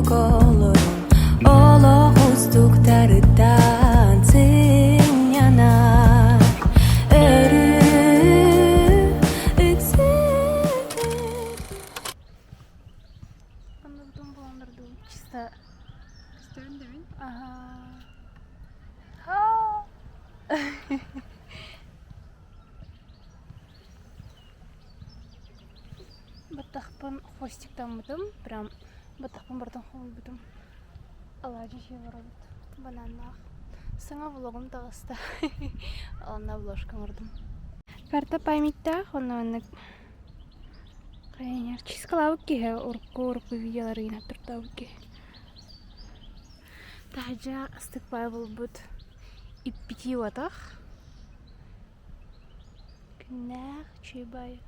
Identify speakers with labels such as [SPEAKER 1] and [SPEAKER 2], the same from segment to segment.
[SPEAKER 1] курдук олорон олох уустуктарыттан сынньанар өрүү үксүтүк
[SPEAKER 2] Оннугутун буланнардым чисто Ага. Баттахпын хвостиктаммытым, прям баттахпын барытын хомуйбутум. Алаадьы сии олоробут. Бананнаах. Саҥа влогум таҕыста. Онно обложка оҥордум. Карта памяттаах, онно маннык хайаньар чискалаабыт киһи урукку урукку видеолары гына туртаабыт киһи. Таһырдьа астык баай буолбут иппитии уотах. Күннээх үчүгэй баайы.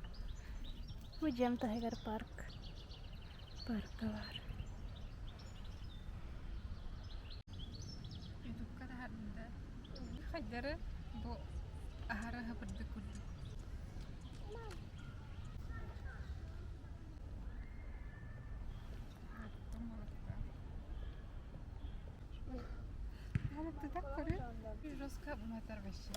[SPEAKER 2] Бу дьиэм таһыгар парк. Парка баар.
[SPEAKER 3] Ютубка таһаарда. Хайдары бу аһара хапырдык курдук. Жестко уматар вообще.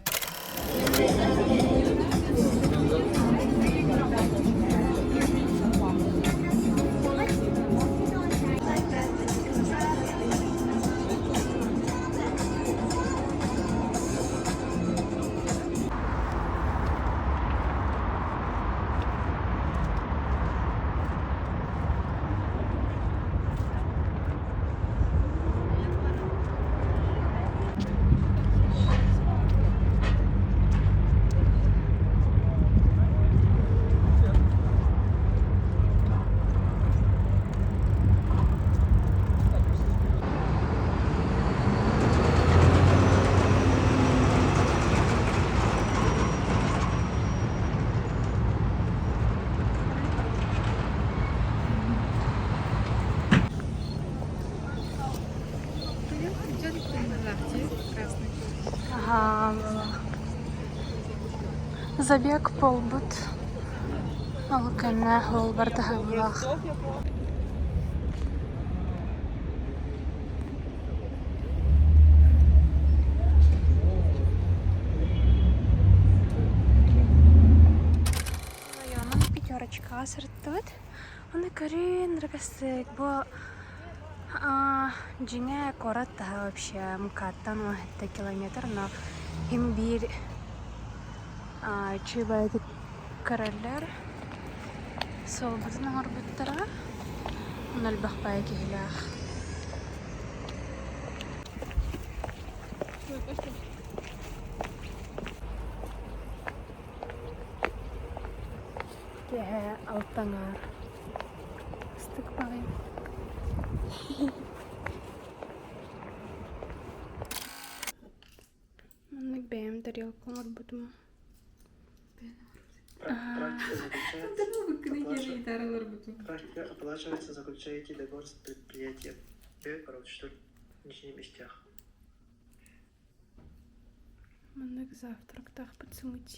[SPEAKER 2] Забег буолбут. Ол кэннэ ол барыта хааллаах. Районун пятерочкаҕа сырыттыбыт. Аны көрүн ыргастык бу дьиҥэ куорат таһа вообще МКАДтан 17 километр, но им биир үчүгэйдик көрөллөр. Суолбутун оҥорбуттара. Онно элбэх баайы киһилээх. Киэһэ алтаҥаар ыстык баҕайы. Маннык бэйэм тарелка оҥорбутум.
[SPEAKER 4] Оплачивается, заключаете договор с предприятием. Короче, нижний местях.
[SPEAKER 2] Маннык завтрактаахпыт сымыт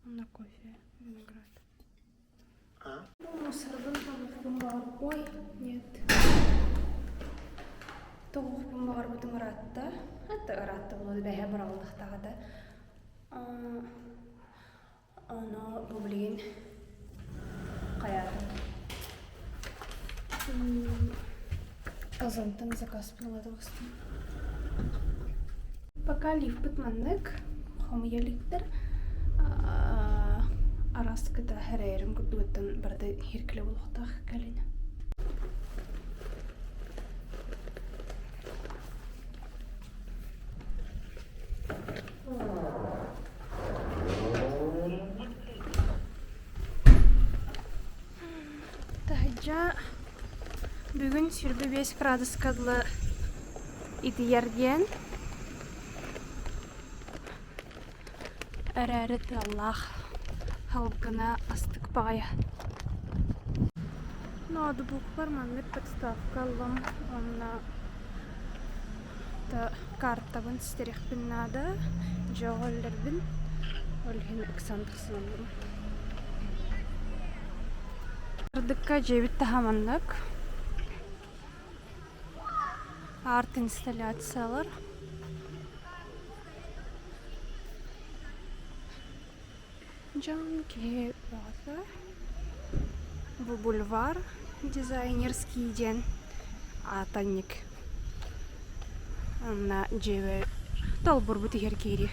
[SPEAKER 2] Онно кофе, виноград.
[SPEAKER 4] А?
[SPEAKER 2] Мусорбын тоҕуохпун баҕар... Ой, нет. Тоҕуохпун баҕарбытым ыраатта. Это ыраатта буолуо бэһэ быраҕыллахтаах этэ. Ону бу билигин хайаатым. Озонтан заказ була таҕыстым. Пока лифпыт маннык хомуйа иликтэр араскыта хэрэйэрим курдугуттан барыта иһиркилэ буолуохтаах кэлин. Таһырдьа бүгүн 25 градуска дылы итийэр диэн эрээри тыаллаах салгына астык баҕайы. Ноутбукпар маннык подставка ыллым уонна картабын ситэриэхпин наада, дьиэҕэ үллэрбин, ол иһин ыксаан тахсан ыллым. Сырдыкка дьиэбит таһа маннык. Арт-инсталляциялар. Дьон киһи бөҕөтө. Бу бульвар дизайнерский диэн аатанньык. Онно дьиэбэр толбурбут иһэр киири.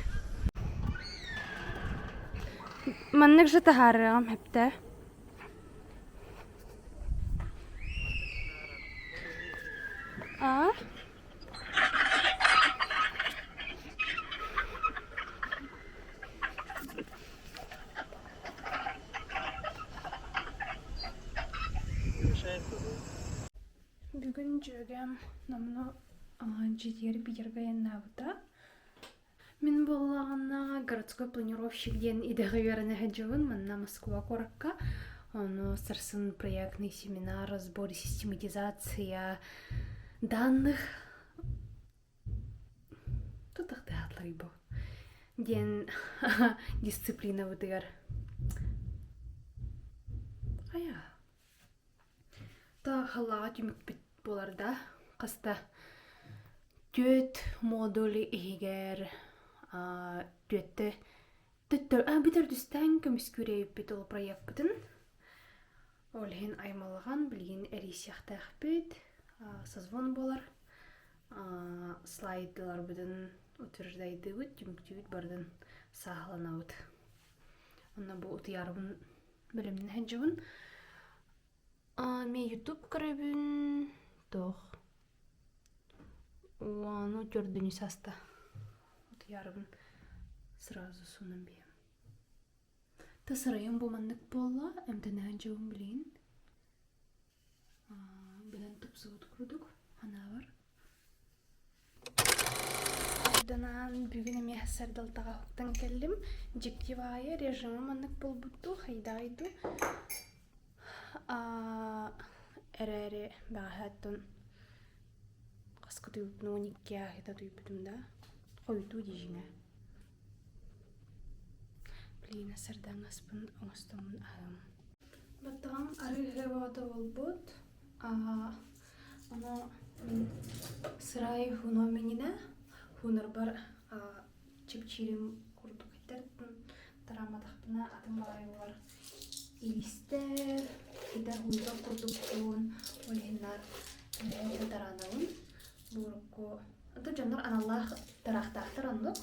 [SPEAKER 2] Маннык же таһаарыаҕым эптэ. А? Бүгүн дьүөгэм номнуо дьиэтигэр Питергэ айаннаабыта. Мин буоллаҕына городской планировщик диэн идэҕэ үөрэнэ сылдьабын манна Москва куоракка. Ону сарсын проектный семинар, разбор и систематизация данных тутахтаһатларый бу диэн дисциплинабытыгар хайа Халлааҕа түмүкпүт буолар да, хаста түөрт модуль иһигэр түөттэ төттөр бүтэрдүстээн көмүскүүр эбиппит ол проекпытын. Ол иһин аймалҕан билигин эрийсиэхтээхпит, созвон буолар. Слайдаларбытын утверждайдыыбыт, түмүктүүбүт барытын сааһыланабыт. Онно бу утуйарбын бэлэмнэнэ сылдьабын. Мен ютуб көрөбүн туох уону төрдүнү саста утуйарбын сразу суунан биэм. Тасарайым бу маннык буолла эмтэнэ сылдьабын билигин. Быдан тупсубут курдук ханаабар. Ордонаан бүгүн эмиэ сардалтаҕа уһуктан кэллим. Дьикти баайы режимим маннык буолбуттуу, хайдаҕый дуу. Эрээри бэҕэһээ оттон хаска утуйбуппун 12 ааһыыта утуйбутум да, хойутуу дии Билигин сардаҥаспын оҥостоммун аһыам. Баттаҕым арыы бөҕөтө буолбут. Ону мин сырай хуунуом иннинэ хуунарбар чэпчиирим курдук этэр тараамматахпына атын баҕайы буолар илистэр итэ һууйбат курдукпун ол иһин наар тараанабын бу урукку ото дьоннор аналлаах тараахтаахтар оннук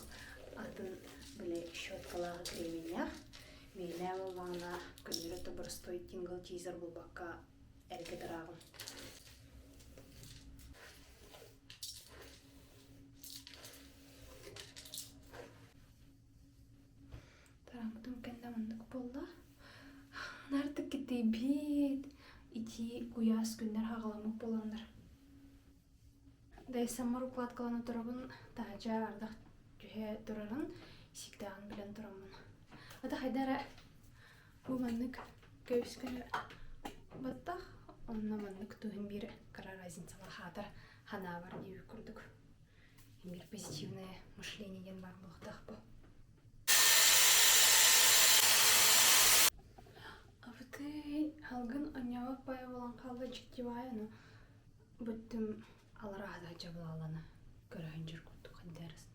[SPEAKER 2] атын били щеткалаах креминнээх миэнэ буоллаҕына көннөрү боростуой тингл тизер булбакка эргэ тарааҕым. Тарааммытым кэннэ маннык буолла. Наартык китийбит итии куйаас күннэр хаҕаламмыт буоланнар. Дайсаммар укладкалана турабын, таһырдьа ардах түһэ турарын сииктээҕин билэн тураммын. Ата хайда эрэ бу маннык көбүс-көнө баттах, онно маннык туһун биир кыра разницалаах аатар ханаабар диэбит курдук. Биир позитивное мышление диэн баар буолуохтаах бу. Абытай алгын онньообот баайа буолан хаалла дьикти баайа ону Бүттүм алараа дьабылаалана көрөһөн дьүр курдук хандаарыс.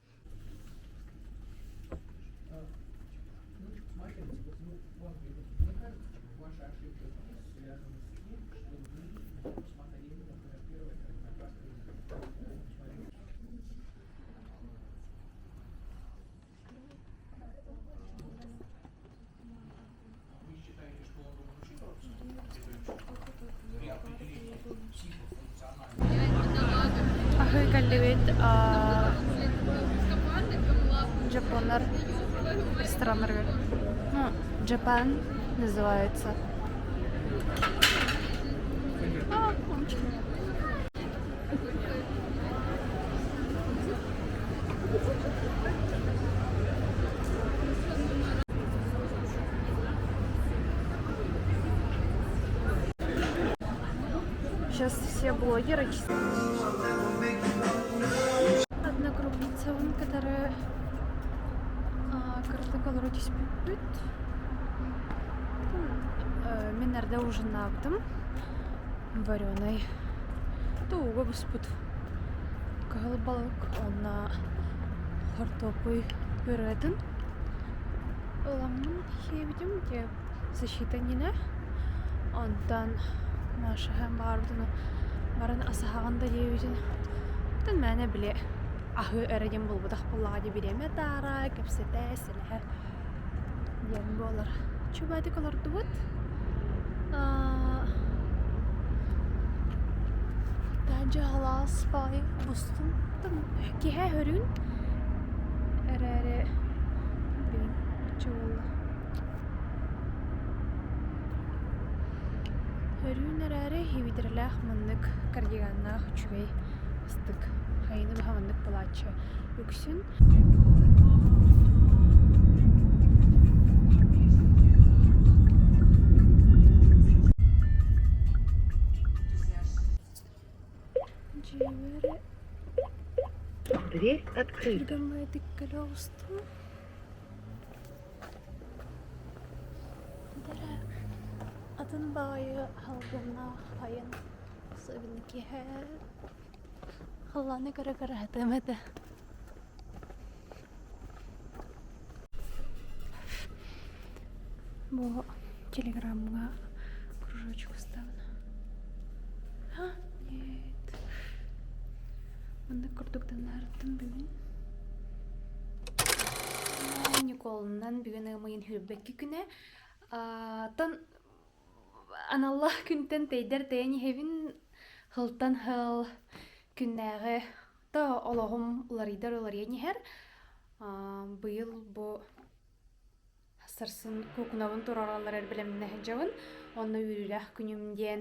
[SPEAKER 2] Аһыы кэллибит Жапоннар рестораннарыгар. Ну, Japan называется. А, Сейчас все блогеры Одногруппницабын кытары кырдык олоро түспүппүт. Мин эрдэ ужиннаабытым. Вареный. Тууга буспут. Кыһыл балык уонна хортуоппуй пюретын ыламмын сиэбитим дьэ защита иннинэ. Онтон Маша баҕарбытын баран асаһаҕын да диэбитин оттон мээнэ били аһыы эрэ диэн буолбатах буоллаҕа дии бириэмэ таара, кэпсэтэ, сэлэһэ диэн буолар. Чубаатык олордубут. Таһырдьа халаас баҕайы бустум. Киэһэ өрүүн эрээри билигин оччо буолла. Өрүүн эрээри хибитрэлээх маннык кардиганнаах үчүгэй ыстык хайыны быһа маннык буолааччы үксүн. Дьиэбэр
[SPEAKER 5] Дверь открыта.
[SPEAKER 2] түргэн кэлэ оҕустум. Дара атын баҕайы халгымнаах айан особенно киэһэ халлааны көрө-көрө сытыам этэ. Бу телеграммҥа кружочек устабын. А, нет. Маннык курдук таҥнарыттым бүгүн. Николунан бүгүн ыамыйын хүрбэкки күнэ. Тон аналлаах күнтэн тэйдэр тэйэн иһэбин хылтан хыл күннээҕи то олоҕум уларыйдар уларыйан иһэр. Быйыл бу сарсын куукунабын туруораллар эр бэлэмнэнэ сылдьабын. Онно үөрүүлээх күнүм диэн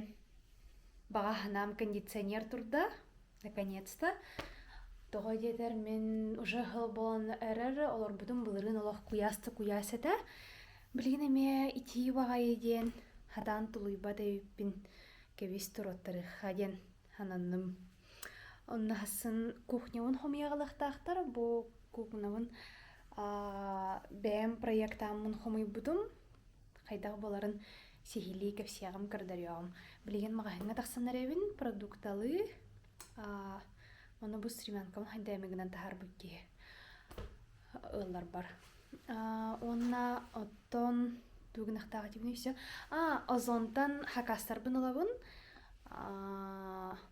[SPEAKER 2] баҕа санаам кондиционер турда. Наконец-то. Тоҕо диэтэр мин уже сыл буолан эрэр олорбутум былырыын олох куйаас да куйаас этэ. Билигин эмиэ итии баҕайы диэн хатаан тулуйбат эбиппин кэбис туруоттарыахха диэн сананным. Онно хассын кухнябын хомуйаҕалыахтаахтар. Бу куукунабын бэйэм проектааммын хомуйбутум. Хайдах буоларын сиһилии кэпсиэҕим, көрдөрүөҕүм. Билигин маҕаһыыҥҥа тахсан эрэбин, продукталыы. Ону бу стремянкабын хайда эмэ гынан таһаарбыт киһи ыалларбар. Уонна оттон тугу гынахтаах этибиний все. А, озонтан хакастарбын ылабын.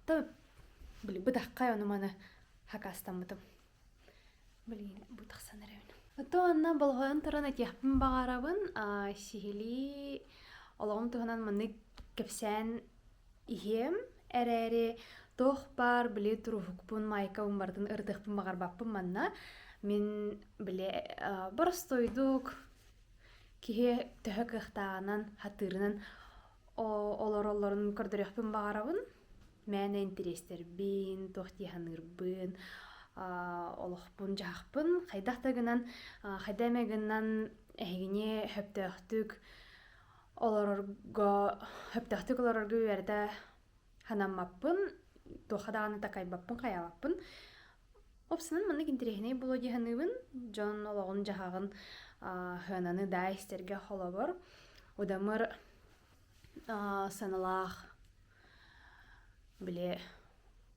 [SPEAKER 2] То били бытаххай ону маны хакастаммытым. Блин, бу тахсан эрэбин. Ото онно болҕойон туран этиэхпин баҕарабын. Сиһилии олоҕум туһунан маннык кэпсээн иһиэм эрээри туох баар били туруһукпун маайкабын барытын ырытыахпын баҕарбаппын манна мин били боростуойдук киһи төһө кыахтааҕынан хатыырынан олороллорун көрдөрүөхпүн баҕарабын мээнэ интэриэстэрбин туох дии саныырбын олохпун дьаһахпын хайдах да гынан хайда эмэ гынан эһигини сөптөөхтүк олорорго сөптөөхтүк олорорго үөрэтэ санаммаппын, туохха даҕаны такайбаппын, хайаабаппын. Опсанан маннык интэриэһинэй буолуо дии саныыбын. Дьон олоҕун-дьаһаҕын сыананы да истэргэ холобур, удамыр сыаналаах били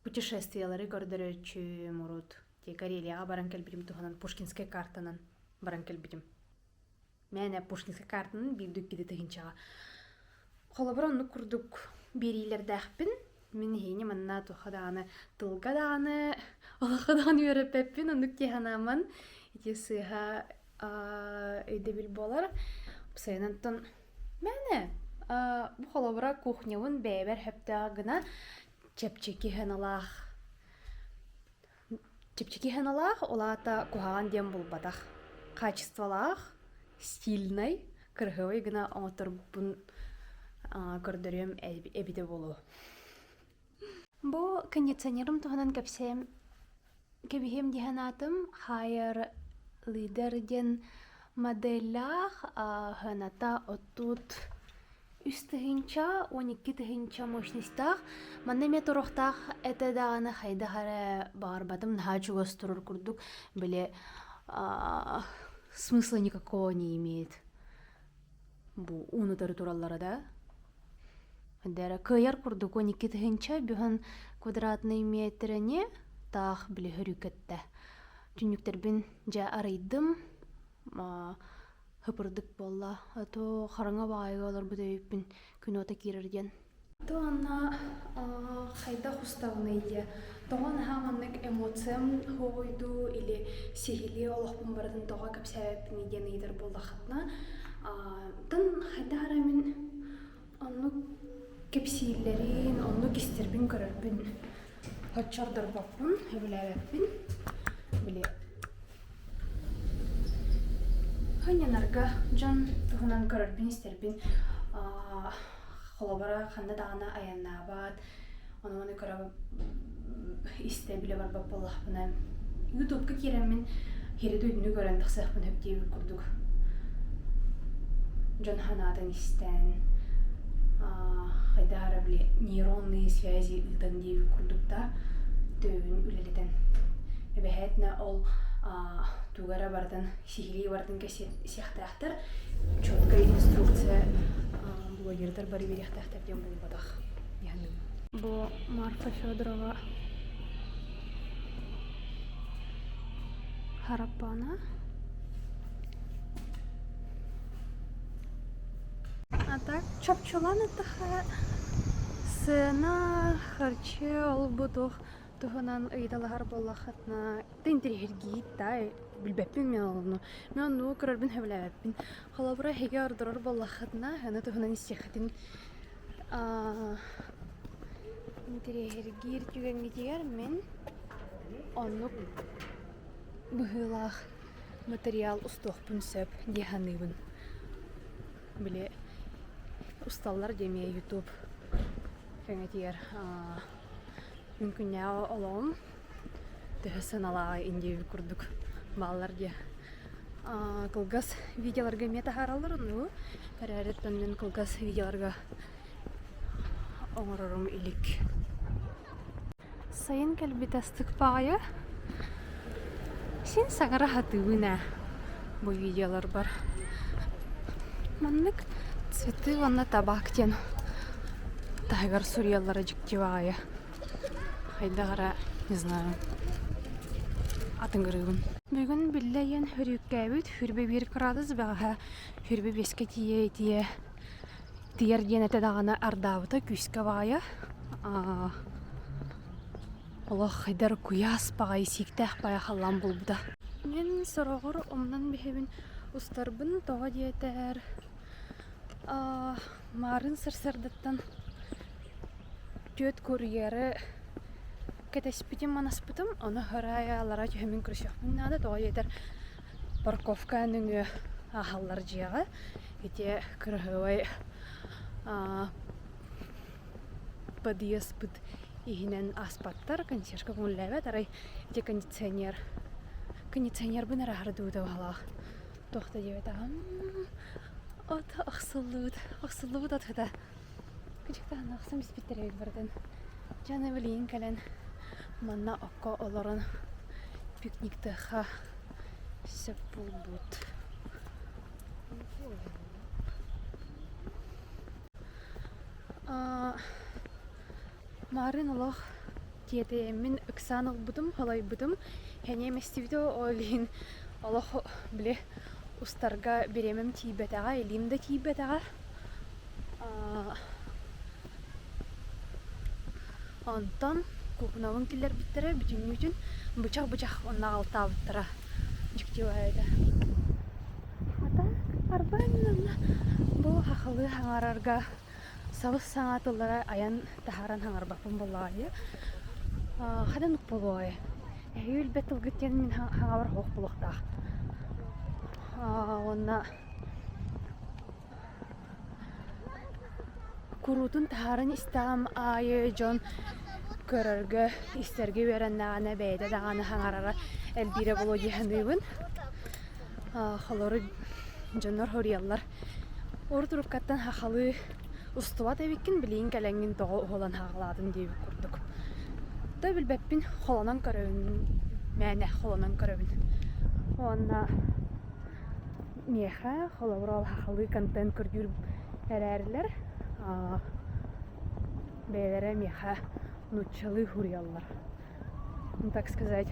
[SPEAKER 2] путешествиелары көрдөрөөччүм урут Карелияҕа баран кэлбитим туһунан Пушкинскай картанан баран кэлбитим. Мээнэ Пушкинскай картанан биирдэ иккитэ тыһыынчаҕа. Холобур, оннук курдук биэриилэрдээхпин. Мин иһиини манна туохха даҕаны тылга даҕаны, олоххо даҕаны үөрэппэппин, оннук дии санааммын ити сыыһа өйдөбүл буолар. Сайын онтон мээнэ бу холобура кухнябын бэйэбэр сөптөөх гына чэпчэки сыаналаах Чэпчэки сыаналаах, ол аата куһаҕан диэн буолбатах. Хаачыстыбалаах, стильнай, кыраһыабай гына оҥотторбуппун көрдөрүөм эбитэ буолуо. Бу кондиционерым туһунан кэпсээм кэбиһиэм дии санаатым. Higher Leader диэн моделлаах сыаната 33 тыһыынча, 12 тыһыынча мощностаах. Манна эмиэ туруохтаах этэ даҕаны хайдах эрэ баҕарбатым наһаа чугас турар курдук били смысла никакого не имеет. Бу ууну утары тураллара да. Дэрэ кыайар курдук 12 тыһыынча бүгүн квадратный метрини. курдуктаах били хөрүүкэттэ. Түннүктэрбин дьэ арыйдым, хыпырдык буолла. А то хараҥа баҕайыга олорбут эбиппин күн уота киирэр диэн. То онно хайдах устабыный диye. Тоҕо наһаа маннык эмоциям хоҕуйдуу или сиһилии олохпун барытын тоҕо кэпсээбэппиний диэн ыйытар буоллаххытына, тын хайдах эрэ мин оннук кэпсииллэрин, оннук истэрбин көрөрбүн Оччордорбоппун, сөбүлээбэппин. Били Хынньанарга дьон туһунан көрөрбүн-истэрбин холобура ханна даҕаны айаннаабат, ону-маны көрө истэ билэ барбат буоллахпына, Ютубка киирэммин сири-дойдуну көрөн тахсыахпын сөп диэбит курдук дьон санаатын истэн хайдах эрэ били нейронные связи ыытан диэбит курдук да төбөбүн үлэлэтэн эбэһээтинэ ол туга эрэ барытын сиһилии барытын кэсиэхтээхтэр четкая инструкция блогердар бары биэриэхтээхтэр диэн буолбатах Бу Марфа Федорова Хараппана. А так чопчулаан эттэххэ сыана, харчы ол-бу туох туһунан ыйыталаһар буоллаххытына интэриэһиргиир да билбэппин мин ону. Мин оннугу көрөрбүн сөбүлээбэппин. Холобура эһиги ордорор буоллаххытына аны туһунан истиэххитин Интэриэһиргиир түгэҥҥитигэр мин оннук быһыылаах матырыйаал устуохпун сөп дии саныыбын. Били усталлар дии эмиэ ютуб кэҥэтигэр мин күннээҕи олоҕум төһө сыаналааҕый диэбит курдук бааллар дии. Кылгас видеоларга эмиэ таһаараллар ону эрээриттэн мин кылгас видеоларга оҥорорум илик. Сайын кэлбит астык баҕайы. Син саҥара сатыыбын ээ бу видеоларбар. Маннык цветы уонна табак диэн таһыгар суруйаллара дьикти баҕайы. Хайдах эрэ, не знаю, атыҥырыыбын. Бүгүн биллэ ийэн өрүүккээбит, 21 кыраадыс бэҕэһээ 25-кэ тиийэ-тиийэ тиийэр диэн этэ даҕаны ардаабыта күүскэ баҕайы. Олох хайдар куйаас баҕайы сииктээх баҕайы халлаан буолбута. Мин сороҕор умнан биһэбин устарбын тоҕо диэтэр маарын сарсыардаттан Түөрт курьеры кэтэспитим манаспытым, ону аһара түһэммин көрсүөхпүн наада, тоҕо диэтэр парковка нөҥүө ааһаллар дьиэҕэ. Ити кыраһыабай подъезпыт иһинэн ааспаттар, консьержка көҥүллээбэт, арай ити кондиционер кондиционербын эрэ аһардыбыта баһылаах. Туох да диэбэтэҕим. От охсуллубут, охсуллубут от сыта. Кычыктаан ахсым испиттэр эбит барытын. Дьэ аны билигин кэлэн манна окко олорон пикниктыахха сөп буолбут. Марын олох тиэтэйэммин ыксаан ылбытым, халайбытым. Сэниэм эстибитэ ол иһин олох били устарга бириэмэм тиийбэтэҕэ, илиим да тиийбэтэҕэ. Онтон куукунабын киллэрбиттэрэ бүтүннүүтүн бычах-бычах онно аҕалтаабыттара дьикти этэ. А так арбаан бу хахалыы хаҥарарга сабыс-саҥа тыллары айан таһааран хаҥарбаппын буоллаҕа дии. Ханан буолуой? Эһиги билбэт тылгыт диэн мин хаҥабар суох буолуохтаах. Уонна Куруутун таһааран истэҕим аайы дьон көрөргө, истэргэ үөрэннэҕинэ бэйэтэ даҕаны саҥарара элбиирэ буолуо дии саныыбын. Холору дьоннор хоруйаллар. Урут уруккаттан сахалыы устубат эбиккин, билигин кэлэҥҥин тоҕо уһулан хаалаатын диэбит курдук. Да билбэппин, холонон көрөбүн, мээнэ холонон көрөбүн. Уонна Миэхэ, холобура, ол сахалыы контент көрдүүр эрээрилэр бэйэлэрэ миэхэ нууччалыы суруйаллар. ну так сказать,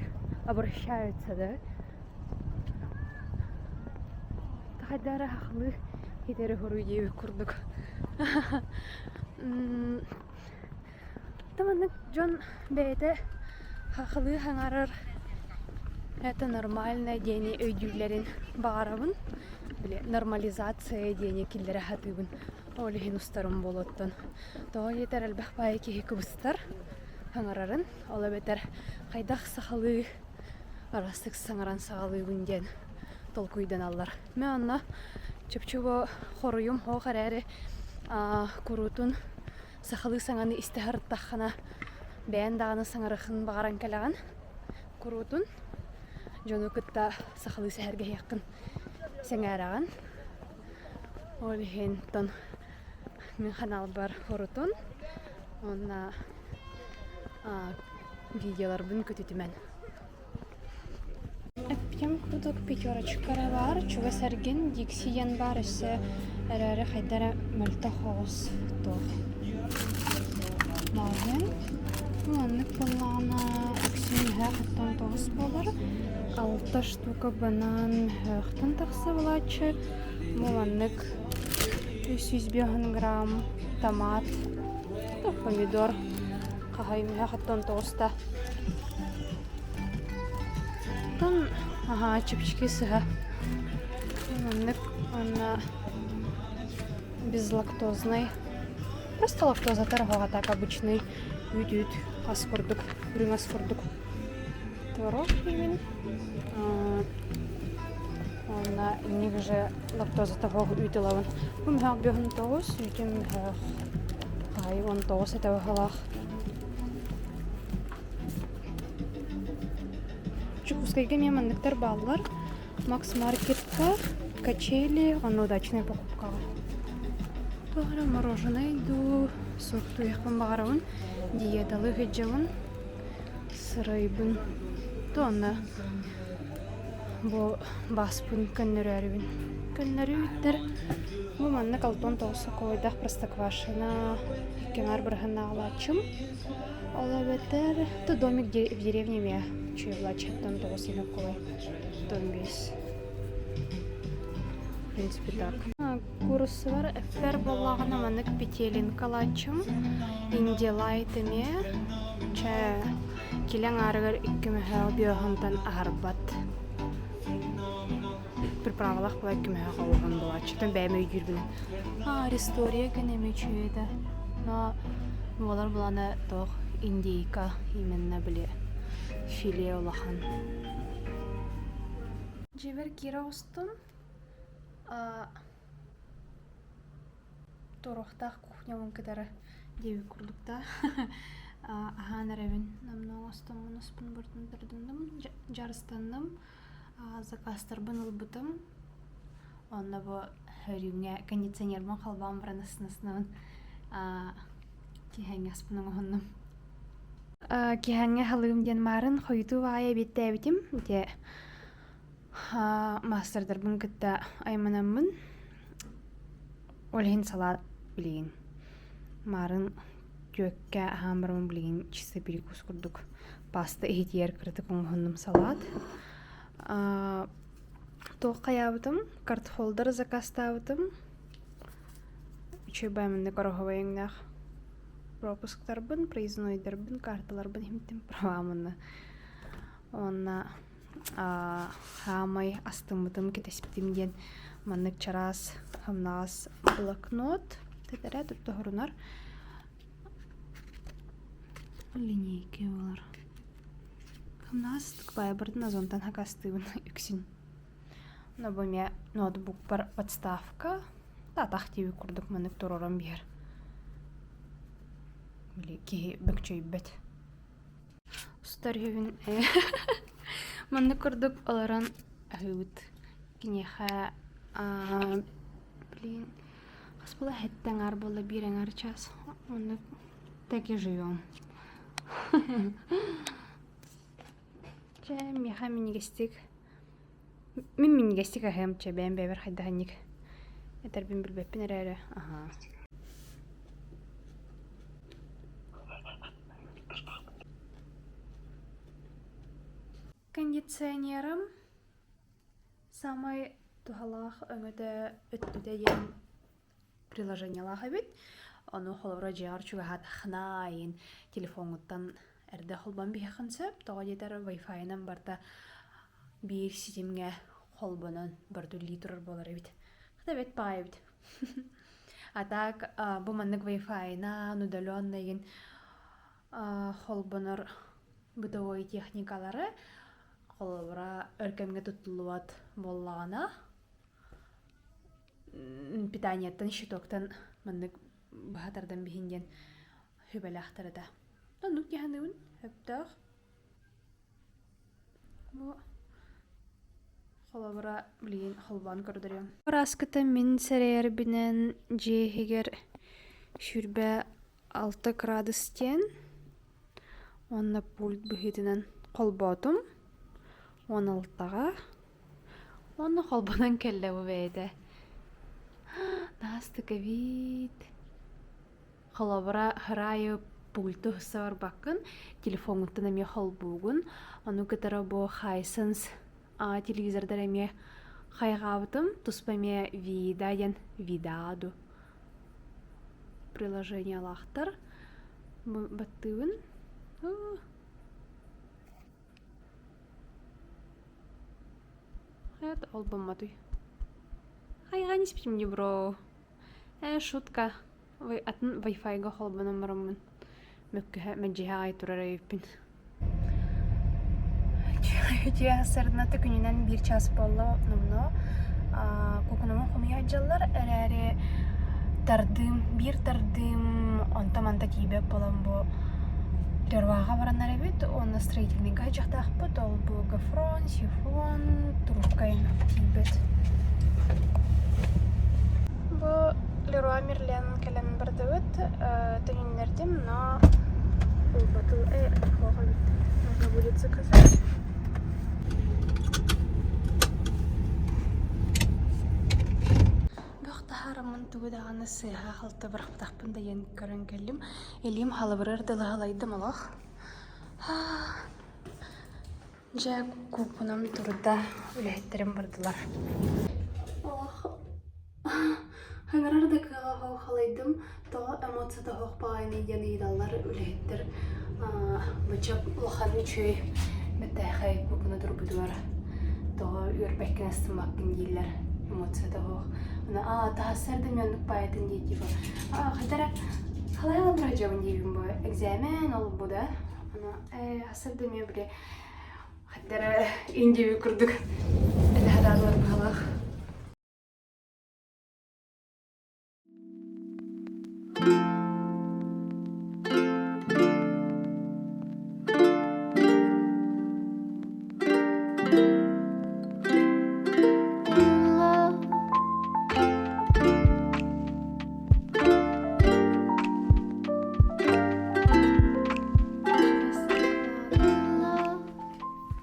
[SPEAKER 2] обращаются, да? Хайдара хахлыы хитэри хоруй диэбит курдук. Маннык дьон бэйэтэ хахалыы хаҥарар это нормально диэни өйдүүллэрин баҕарабын. Били нормализация диэни киллэрэ сатыыбын. Ол иһин устарым буолуоттан. Тоҕо диэтэр элбэх баайы киһи кыбыстар хаҥарарын. Ол эбэтэр хайдах сахалыы араастык саҥаран саҕалыыбын диэн толкуйданаллар. Мин онно чопчу бу хоруйум суох эрээри куруутун сахалыы саҥаны истэ сырыттаххына бэйэн даҕаны саҥарыаххын баҕаран кэлэҕин. Куруутун дьону кытта сахалыы сэһэргэһиэххин сэҥээрэҕин. Ол иһин тон мин ханаалбар хорутун уонна видеоларбын көтүтүмэн. Эппитим курдук пятерочкара баар, чугас эргин Дикси диэн баар өссө эрээри хайда эрэ мөлтөх оҕус туох маҕаһыын. Маннык буоллаҕына үксүн мөһөөх оттон тоҕус буолар. Алта штука банан мөһөөхтөн тахса булааччы. Бу маннык 305 грамм томат, помидор хаһай мөһөөх оттон тоҕуста. Оттон аһаа чэпчэки сыһа. Маннык уонна безлактозный. Просто лактозатар оһоҕо так обычный үүт-үүт ас курдук, үрүҥ ас курдук. Творог диибин. Уонна инник уже лактозата суох үүт ылабын. Бу мөһөөх 59, үүтүм мөһөөх хаайы 19 этэ быһыылаах. Дьокуускайга эмиэ манныктар бааллар. Макс Маркетка, качели, онно удачная покупкаҕа. Туох эрэ мороженое дуу, суоттуйахпын баҕарабын, диеталыы сылдьабын, сырайбын. То онно бу бааспын көннөрөөрүбүн. Көннөрүүттэр бу маннык 69 сокуойдаах простоквашино икки аҥаар быраһынааҕылааччым. Ол эбэтэр то домик в деревне эмиэ чуйулааччыттан тоҕус сокуой тон бес. В принципе так. Кууруссалар эппэр буоллаҕына маннык петелинкалааччым, индилайт эмиэ чэ килэ аҥаарыгар икки мөһөөх биоһонтон аһарбат. Приправалаах була икки мөһөөх оҕуһун буолааччытын бэйэм өйдүүрбүнэн. А, Рестория күн эмиэ үчүгэй этэ. Но буолар булана туох индейка именно били филе улахан. Дьиэбэр киирэ оҕустум. Туруохтаах кухнябын кытары диэбит курдук да аһаан эрэбин. Намна оҥостоммун успун быртын тардынным, дьарыстанным, заказтарбын ылбытым. Онно бу өрүүҥҥэ кондиционербын холбоон баран астына-астынабын киэһээҥҥи аспын оҥоһуннум. Киэһээҥҥи аһылыгым диэн маарын хойутуу баҕайы эбиэттээбитим. Ити маастардарбын кытта айманаммын, ол иһин салаат билигин маарын түөккэ аһаан бараммын билигин чисто перекус курдук паста иһитигэр кыратык оҥоһуннум салаат. Туох хайаабытым, картхолдер заказтаабытым. Үчүгэй бааймыннык ороһовой өҥнөөх пропусктарбын, проезднойдарбын, карталарбын иһимтим правамына. Уонна хаамай астыммытым, кэтэспитим диэн маннык чараас хамнаҕас блокнот тэтэрэ туттуһурунар линейки буолар. Хамнаҕас баайбырдын озонтан хакастыыбын үксүн. Но бу эмиэ ноутбукпар подставка атах диэбит курдук маннык туруоран биһэр. Били киһи бөкчөйбөт. Устар үһүбүн Маннык курдук олорон аһыыбыт. Киниэхэ блин хас буола сэттэ аҥаар буолла биир аҥаар час. Оннук так и живем. Чэ, миэхэ минньигэстик мин минньигэстик аһыам чэ бэйэм бэйэбэр хайдаһынньык этэрбин билбэппин эрээри аһаа. Кондиционерым саамай туһалаах өҥөтө өттүтэ диэн приложениелаах эбит. Ону холобура дьиэҕэр чугаһаатаххына айын телефоҥҥуттан эрдэ холбоон биһиэххин сөп. Тоҕо диэтэр Wi-Fi-нан барыта биир ситимҥэ холбонон барыта үлэлии турар буолар эбит. Хата бэт баҕайы эбит. А так бу маннык Wi-Fi-нан удаленныйын холбонор бытовой техникалары холобура өр кэмҥэ туттуллубат буоллаҕына питаниеттан щитоктан маннык быһа тардан биһин диэн сүбэлээхтэр этэ. Оннук дьаһаныыбын сөптөөх. Бу холобура билигин холбоон көрдөрүөм. Ырааскыта мин сэрэйэрбинэн дьиэ иһигэр 26 градус диэн уонна пульт быһыытынан холбоотум 16-ҕа уонна холбонон кэллэ бу бэйэтэ. Наастык эбит. Холобура, хыраайы пульту ыһса барбаккын, телефоҥҥуттан эмиэ холбуугун. Ону кытары бу Hisense телевизордар эмиэ хайҕаабытым. Туспа эмиэ Vida диэн Видаду приложениелаахтар. Баттыыбын. Это холбоммотуй. Хайҕаан испитим дии бро. Ээ, шутка. Атын Wi-Fi-га холбонон бараммын мөккүһэ мэлдьиһэ аҕай турар эбиппин. Үтүө сарыната күнүнэн биир час буолла номнуо куукунабын хомуйа сылдьаллар эрээри тардыым биир тардыым онто-манта тиийбэт буолан бу Лерваҕа бараннар эбит уонна строительныйга сылдьыахтаахпыт ол бу гофрон, сифон, трубка тиийбэт. Бу Леруа Мерлен кэлэн бардыбыт төнүннэрдим, но ылбатыл э суох эбит. Нужно будет заказать. Бөх таһаараммын тугу даҕаны сыыһа-халты бырахпатахпын да диэн көрөн кэллим. Илиим халыбырар дылы халайдым олох. Дьэ, куукунам турда, үлэһиттэрим бардылар. Олох ыҥырар да кыаҕа суох халайдым. Тоҕо эмоцията суох баҕайыный диэн ыйыталлар үлэһиттэр. Бачча улахан үчүгэй бэртээхэй куукуна турбутугар тоҕо үөрбэккин астыммаккын дииллэр эмоцията суох. Аны аа таһассар да оннук баайытын дии типа аа хайда эрэ халай ылан дьабын диибин бу экзамен ол бу да аны ээ сарда эмиэ били хайда эрэ индиэби курдук этэ сатаатылар быһалаах.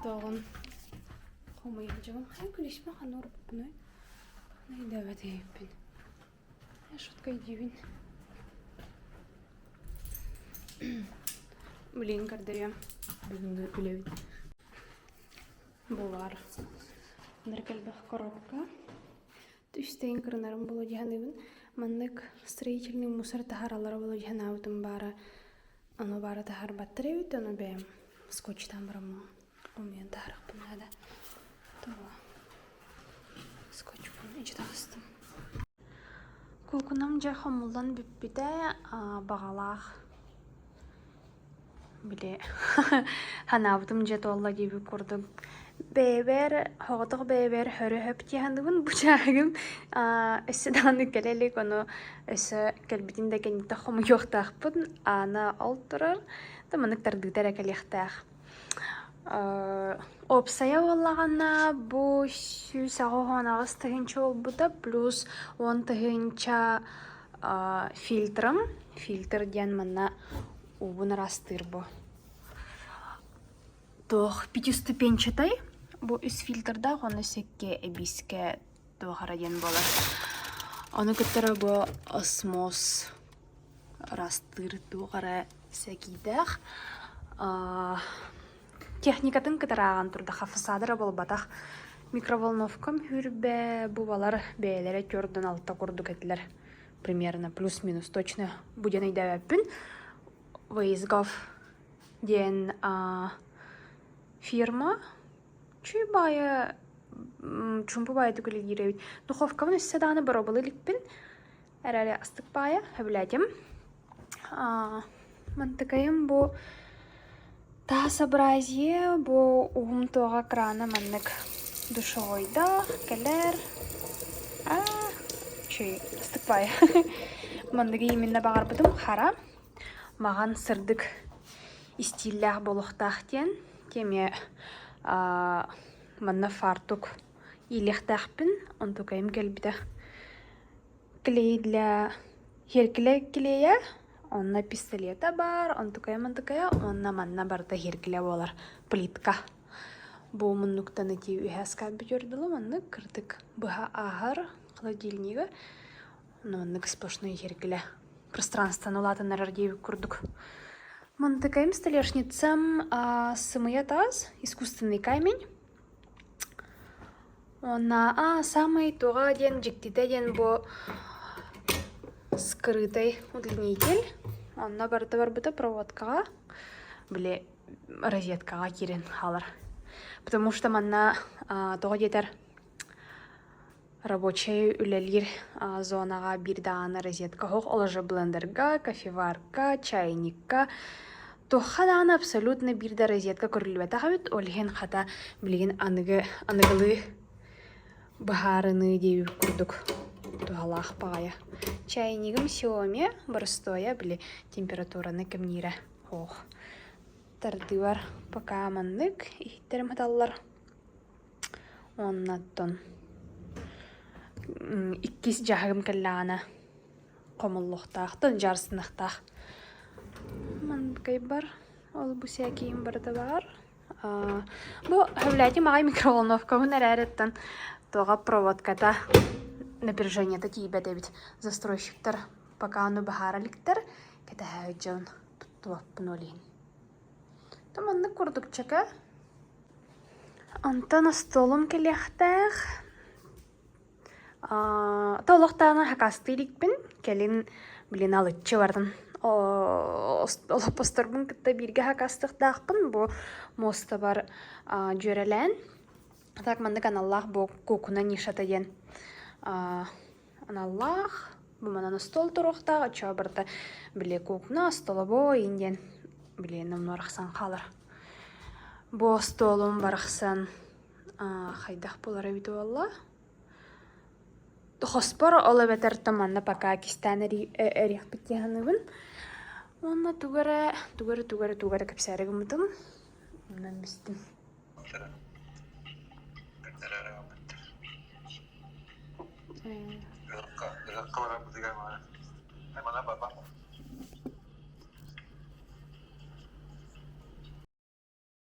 [SPEAKER 2] Тоҕун хомуйа дьон хай күлүспэ ханна урбуппунуй найдабат эбиппин шутка диибин Блин көрдөрүөм бүгүҥҥү үлэбит булар Нырк элбэх коробка Үстэйин кырынарым буолуо дии саныыбын. Маннык строительный мусор таһаараллара буолуо дии санаабытым баара ону баара таһаарбаттар эбит, ону бэйэм скотчтаан бараммын хомуйан таһаарыахпын наада. Тоҕо скотчпун ичи таҕыстым. Куукунам дьэ хомуллан бүппүтэ, баҕалаах Били санаабытым дьэ туолла диэбит курдук бэйэбэр соҕотох бэйэбэр хөрө-хөп дии саныыбын бу чааһыгым өссө даҕаны кэлэ илик ону өссө кэлбитин да кэнниттэн хомуйуохтаахпын аана ол турар да маннык тардыыта эрэ кэлиэхтээх Уопсайа буоллаҕына бу 188 тыһыынча буолбута плюс 10 тыһыынча фильтрым фильтр диэн манна уубун ыраастыыр бу туох пятиступенчатай бу үс фильтрдаах уонна сэкке эбиискэ туох эрэ диэн буолар ону кытары бу осмос ыраастыыр туох эрэ сэкиидээх. Техникатын кытары ааҕан турдахха фасада эрэ буолбатах. Микроволновкам сүүрбэ бу балар бэйэлэрэ 4-6 курдук этилэр. Примерно плюс-минус точно бу диэн өйдөөбөппүн. Выездгов диэн фирма Чүй баайа чуумпу баайытык үлэлиир эбит. Духовкабын өссө даҕаны боруобалыы иликпин. Эрээри астык баайа, сөбүлээтим. Мантыкайым бу таас-образие, бу уһун туоҕа крана маннык душевойдаах кэлэр. Аа, чүй, астык баайа. Манныгы именно баҕарбытым хара. Маҕан сырдык истииллээх буолуохтаах диэн эмиэ манна фартук иилиэхтээхпин, онтукайым кэлбитэ. Клей для сиэркилэ клейэ, онно пистолета баар, онтукайа-мантыкайа уонна манна барыта сиэркилэ буолар плитка. Бу муннуктан ити үөһэ ыскаап бүтүөр дылы маннык кырдык быһа ааһар холодильнига Маннык сплошной сиэркилэ пространствоны улаатыннарар диэбит курдук. Мантыкайым столешницам сымыйа таас, искусственный камень. Уонна а самый туоҕа диэн дьиктитэ диэн бу скрытый удлинитель. Онно барыта барбыта проводкаҕа, били розеткаҕа киирэн хаалар. Потому что манна тоҕо диэтэр Рабочай үлэлиир зонаҕа биир даҕаны розетка оһох олорор блендерга, кофеварка, чайникка туохха даҕаны абсолютно биир да розетка көрүллүбэтэх эбит. Ол иһин хата билигин аныгы аныгылыы быһаарыныы диэбит курдук туһалаах баҕайы. Чайнигым Xiaomi боростуойа били температураны кэмниирэ оһох. Тардыыбар пока маннык иһиттэрим сыталлар. Уонна оттон иккис дьаһагым кэллэҕинэ хомуллуохтаахтан, дьаарыстыныахтаах. Манкайбар ол бу сээкийим барыта баар. Бу сөбүлээтим аҕай микроволновкабын эрээри туоҕа проводката напряжениета тиийбэт эбит. Застройщиктар пока ону быһаара иликтэр, кэтэһээбит дьон туттубаппын ол иһин. То маннык курдук чэкэ. Онтон остуолум кэлиэхтээх. То олохтооҕуна хакастыы иликпин, кэлин блин алыччы бардым. Олоппосторбун кытта бииргэ хакастыахтаахпын. Бу муостабар дьүөрэлээн. Так маннык аналлаах бу куукуна нишата диэн аналлаах. Бу манан остуол туруохтаах. Оччоҕо барыта били куукуна, остолобуой иин диэн блин номнуо арахсан хаалар. Бу остуолум барахсан хайдах буолар эбит буолла? Хоспор ол эбэтэр манна пока кистээн эриэхпит дии саныыбын. Уонна тугу эрэ, тугу эрэ, тугу эрэ, тугу эрэ кэпсээри гыммытым. Онон бистим.